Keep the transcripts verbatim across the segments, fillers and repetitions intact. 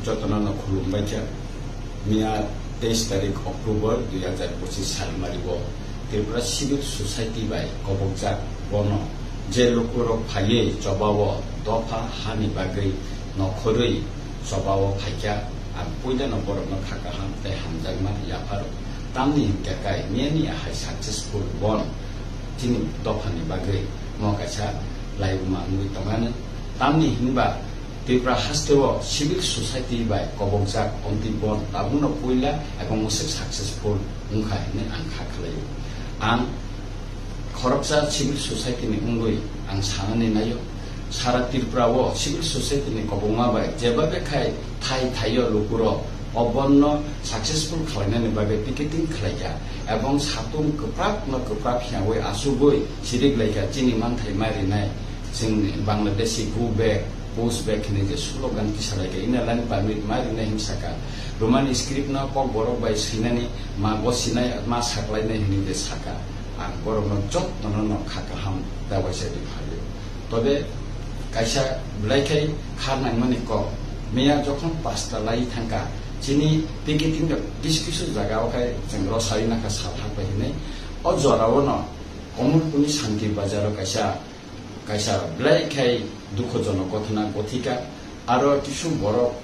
Jotono no khulumbai kha. Miya teis tarik October dui hajar pochis salmari o Tripura Civil Society bai kobokjak bono je lukurok phaiwi chobao dopha hani bagwi nokhorwi chobao phaikha. Ang puilano borokno kha kaham tei hamjakma yapharo. Tamni hinkhe kai miyani ahai successful bon chini dophani bagwi mo kaisa laibuma wngwi tongmani. Tamni hinba Tripura hasteo civil society bai kobokjak omtwi bon tabukno puila ebong mwswk successful wngkha hinwi ang kha khlaio. Ang khoroksa civil society ni wngwi ang sanani naio, sara Tripura o civil society ni kobokma bai jeba bekhai thai thaio lukurok o bonno successful khlainani bagwi picketing khlaikha ebong satung kwprak no kwprak hiyawi asugwi sirik laikha chini manthai ma rinai. Chwng Bangladeshi go back, push back hinwi je slogan tisalaikha, Inner Line Permit ma rinai hinwi saka. Roman script no Kokborok bai swinani ma gosinai ma saklainai hinwi je saka. Ang borokno jotono no kha kaham tei waisa ri phalio. Tobe kaisa belai khai kha nangmani kok. Miya jokhon pasta lai thangkha, chini picketing rok kisu kisu jaga o khai chwng rw sawi nakha sal hakbai hinwi. O jora o no Komolpurni Santi Bazar o kaisa, kaisa belai khai dukhojonok gothona gothika. Aro kisu borok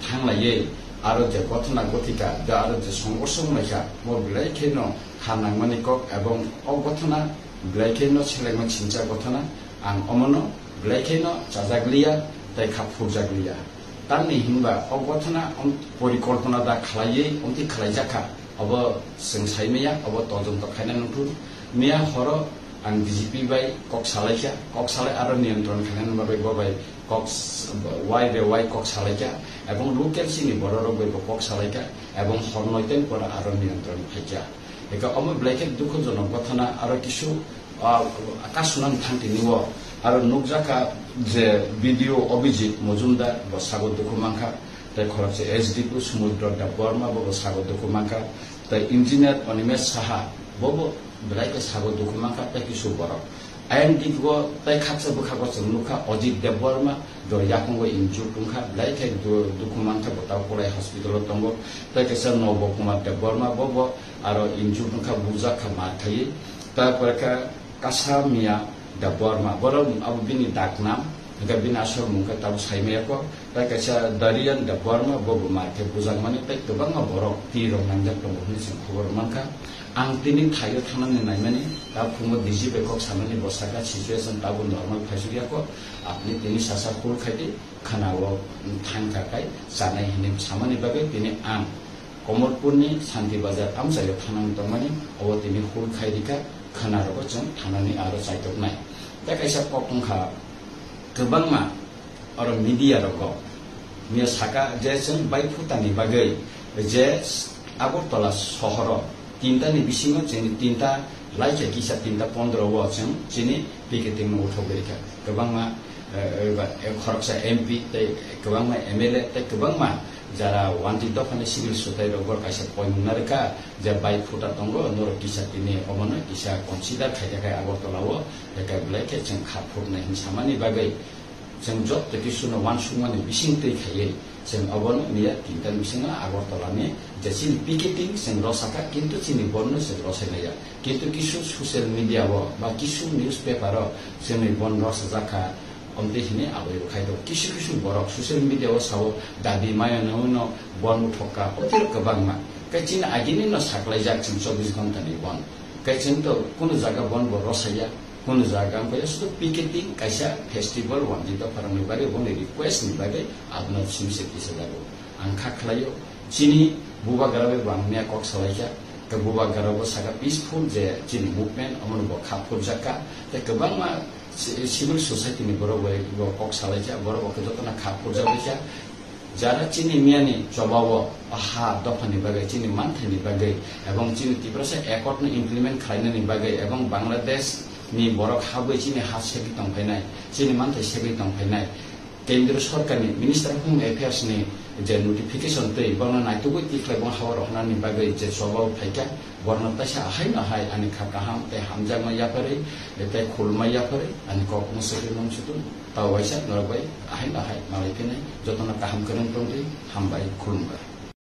thanglaiwi aro je gothona gothika, da aro je songorso wnglaikha, mo belai kheno kha nangmani kok, ebong o gothona belai kheno selengma chincha gothona. Ang omono belai kheno chajakliya tei kha phurjakliya. Tamni hinba o gothona om-, porikolpona da khlaiwi omtwi khlaijakha, obo chwng saimaya, obo todonto khaina nangkuk. Miya horo ang D G P bai kok salaikha, kok salai aro niyantron khainani bagwi bo bai kok s-, wai be wai kok salaikha, ebong local chini bororok bai bo kok salaikha, ebong hor noita ni pore aro niyantron phaikha. Eka omo belai khe dukhojonok gothona aro kisu, ah, kasunani thang tini o aro nukjakha je B D O Abhijit Mojumdar bo sago dukhu mankha, tei khoroksa S D P Sumudro Debbarma bo, bo sago dukhu mankha, tei engineer Animesh Saha bo, bo belai khe sago dukhu mankha tei kisu borok. Ayang digo tei khaksa bwkhago chwng nukha Ajit Debbarma, do yakungo injured wngkha, belai khe du-, dukhu mankha, bo tabuk Kolai hospital o tongo. Tei kaisa Nobo Kumar Debbarma bo, bo aro injured wngkha, bujak kha mar khaiwi. Tarpore khe Kasa Miya Debbarma, borok abo bini daknam, hwnkhe bini asol mung khe tabuk saimaya kho. Tei kaisa Darian Debbarma bo bo mar khe bujakmani tei kwbangma borok twi rok nangjak tongo hwnwi chwng khobor mankha. Ang tini thaio thangnani naimani, ta phungo D G bai kok samani bo saka situation tabuk normal phaisukya kho. Apni tini sasa cool khaidi khana o thangkha khai chanai hwnwi samani bagwi tini ang Komolpurni Santi Bazar amchaio thangnani tongmani, obo tini cool khai rikha, khana rogo chwng thangnani aro chaitoknai. Tei kaisa kok wngkha kwbangma oro media rogo. Miya saka je chwng bai phutani bagwi je Agartala sohoro tinta ni bisingo chini tinta laikha kisa tinta pondro o chwng chini picketing no uthogwi rikha. Kwbangma, eh, eh, ba, eh, khoroksa M P tei kwbangma M L A tei kwbangma jara wanti dophani civil sotai rok bo kaisa poimung narwkha je bai phuta tongo norok kisa tini omono kisa consider khaikha khai Agartala o, tei belai khe chwng kha phutnai hinwi samani bagwi. Chwng joto kisuno uansukmani bising twi khaiwi, chwng obono miya tinta bisingo Agartala ni je chini picketing chwng rosakha, kintu chini bonno chwng rosai maya. Kintu kisu social media o ba kisu newspaper o chwngni bon rosajakha, omtwi hini aboni bo khai tongo. Kisu kisu borok social media o sao dabi maya no bon uthokka, otiro kwbangma. Khe chini agini no saklaijak chwng chobbish ghonta ni bon. Khe chwng to kunu jaga bon bo rosaya. Hwn jaga wngkha ya sudu picketing kaisa festival wanjwi dopharokni bagwi boni request ni bagwi abono simi se kisa jago. Ang kha khlaio chini bubagra bai bo ang miya kok salaikha. Tei bubagra bo saka peaceful je chini movement omono bo kha phurjakha. Tei kwbangma ci-, civil society ni borok bai bo kok salaikha, borok bo khe jotono kha phurjak baikha. Jara chini miyani chobao ha dophani bagwi, chini manthaini bagwi, ebong chini Tiprasa Accord no implement khlainani bagwi, ebong Bangladesh ni borok habwi chini ha segwi tongphainai, chini manthai segwi tongphainai, Kendra Sorkarni Minister of Home Affairs ni je notification twi bono naitugwi tikhlai bong hao rohornani bagwi je chobao phaikha, borno taisa ahaino hai ani kha kaham tei hamjakma yapharwi tei khulumma yapharwi ani kok mwswkwi mung sutung. Tao waisa norok bai ahai bahai malai phinai jotono kaham kwrwng tongdi, hambai, khulumkha.